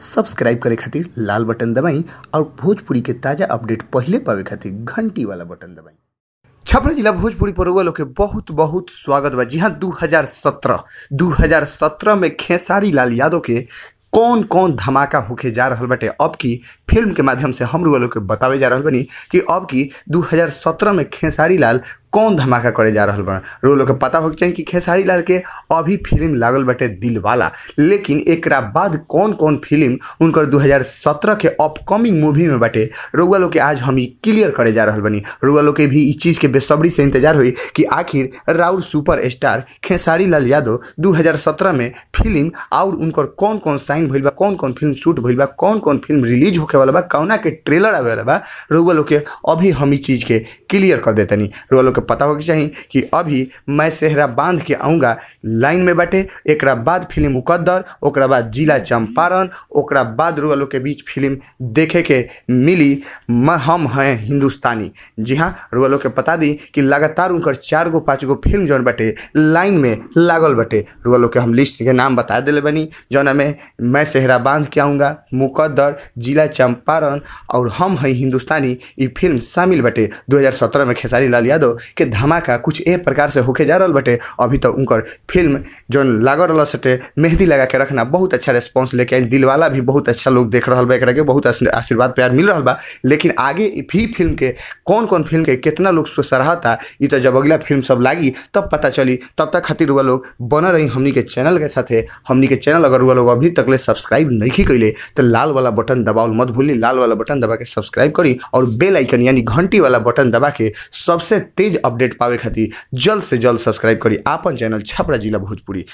Subscribe करे खातिर लाल button दबाई और भोजपुरी के ताज़ा अपडेट पहिले पावे खातिर घंटी वाला बटन दबाई। छपरा जिला भोजपुरी पर रउआ लोग के बहुत बहुत स्वागत बा। जी हाँ, 2017 में खेसारी लाल यादव के कौन कौन धमाका होके जा रहल बाटे अब की फिल्म के माध्यम से हम रउआ लोग के बतावे जा रहल बानी कि अब की 2017 में खेसारी लाल कौन धमाका करे जा रहल बा। रउआ लोग के पता होके चाही कि खेसारी लाल के अभी फिल्म लागल बाटे दिलवाला, लेकिन एकरा बाद कौन कौन फिल्म उनकर 2017 के अपकमिंग मूवी में बाटे रउआ लोग के आज हम ई क्लियर करे जा रहल बानी। रउआ लोग के भी ई चीज़ के बेसब्री से इंतजार हुई कि आखिर राउर सुपर स्टार खेसारी लाल यादव 2017 में फिल्म और उनकर कौन कौन साइन भइल बा, कौन कौन फिल्म शूट भइल बा, कौन कौन फिल्म रिलीज होखे वाला बा, कौना के ट्रेलर आवे वाला बा, रउआ लोग के अभी हम ई चीज़ के क्लियर कर देतनी। रउआ लोग के पता होके चाही कि अभी मैं सेहरा बांध के आऊँगा लाइन में बाटे, एकरा बाद फिल्म मुकद्दर, ओकरा बाद जिला चंपारण, ओकरा बाद रउआ लोग के बीच फिल्म देखे के मिली हम हैं हिंदुस्तानी। जी हाँ, रउआ लोग के बता दी कि लगातार उनकर 4 गो 5 गो फिल्म जौन बाटे लाइन में लागल बाटे। रउआ लोग के हम लिस्ट के नाम बता दिले बनी, जौन में मैं सेहरा बांध के आऊँगा, मुकद्दर, जिला चंपारण और हम हैं हिंदुस्तानी ई फिल्म शामिल बाटे। 2017 में खेसारी लाल यादव के धमाका कुछ ए प्रकार से होके जा रहल बाटे। अभी तो उनकर फिल्म जौन लागल रहल सटे मेहंदी लगा के रखना बहुत अच्छा रिस्पॉन्स लेके आयल, दिलवाला भी बहुत अच्छा लोग देख रहल बा, एकरा के बहुत आशीर्वाद प्यार मिल रहल बा। लेकिन आगे भी फिल्म के कौन कौन फिल्म के कितना लोग सराहता ई तो जब अगला फिल्म सब लागी तब पता चली। तब तक खातिर रउआ लोग बनल रही हमनी के चैनल के साथे। हमनी के चैनल अगर रउआ लोग अभी तक ले सब्सक्राइब नहीं कैले तो लाल वाला बटन दबावल मत भूली, लाल वाला बटन दबा के सब्सक्राइब करी और बेल आइकन यानी घंटी वाला बटन दबा के सबसे तेज अपडेट पावे खातिर जल्द से जल्द सब्सक्राइब करी आपन चैनल छपरा जिला भोजपुरी।